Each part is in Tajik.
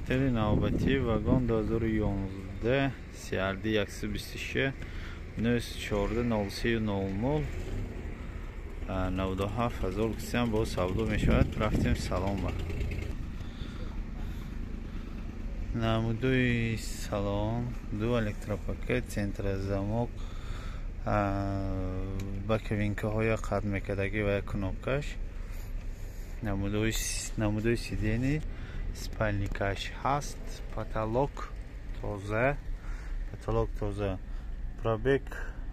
Модели навбатӣ вагон 2011 CRD 126 914 03 00 97 ҳазор кисиам боз савдо мешавад. Рафтем салон ба. Намудои салон: ду электропакет, центрозамок, боковинкаҳоя қат мекардагӣ ва як кнопкаш, намудои сиденье, спальникаш ҳаст, потолок тоза, потолок тоза. Пробег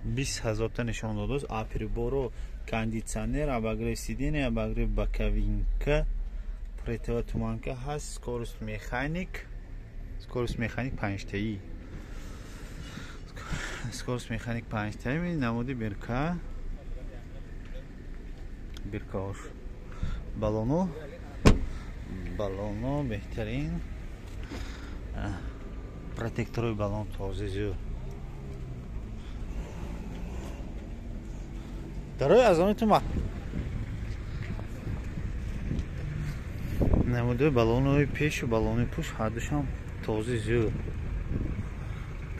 20 ҳазорта нишон додааст. А приборо, кондитсионер, обогрев сиденье, обогрев боковинка, противотуманка ҳаст, скорость механик, скорость механик панҷтаӣ, скорость механик панҷтаӣ. Намуди бирка, биркаош, балоно, балоно беҳтарин, протекторои балон тоза, зӯр. Дарои аз они ту намудои балонои пешу балонои пушт ҳардушам тоза, зӯр,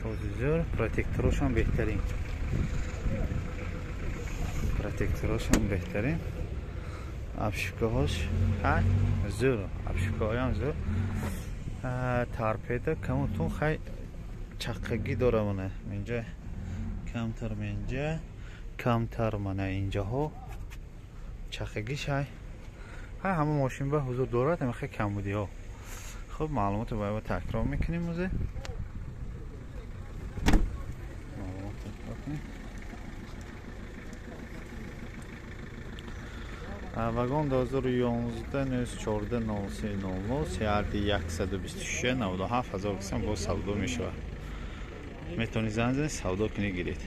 тоза, зӯр. Протекторошам беҳтарин, протекторошам беҳтарин. Обшивкаҳош хай зӯр, обшивкаҳоям зӯр. Торпеда камутун хай чаққагӣ дора, мана инҷа камтар, инҷа камтар, мана инҷаҳо чаққагиш ҳай. Ҳай, ҳама мошин ба ҳузур дорад ҳамихе камбудиҳо. Хуб, маълумотро бояд такрор мекунем озе. Маълумот такрор кунем. Вагон 2011 914 03 00 CRD 126 97 ҳазор кисам боз савдо мешавад. Метавонед занг занед, савдо кунед, гиред.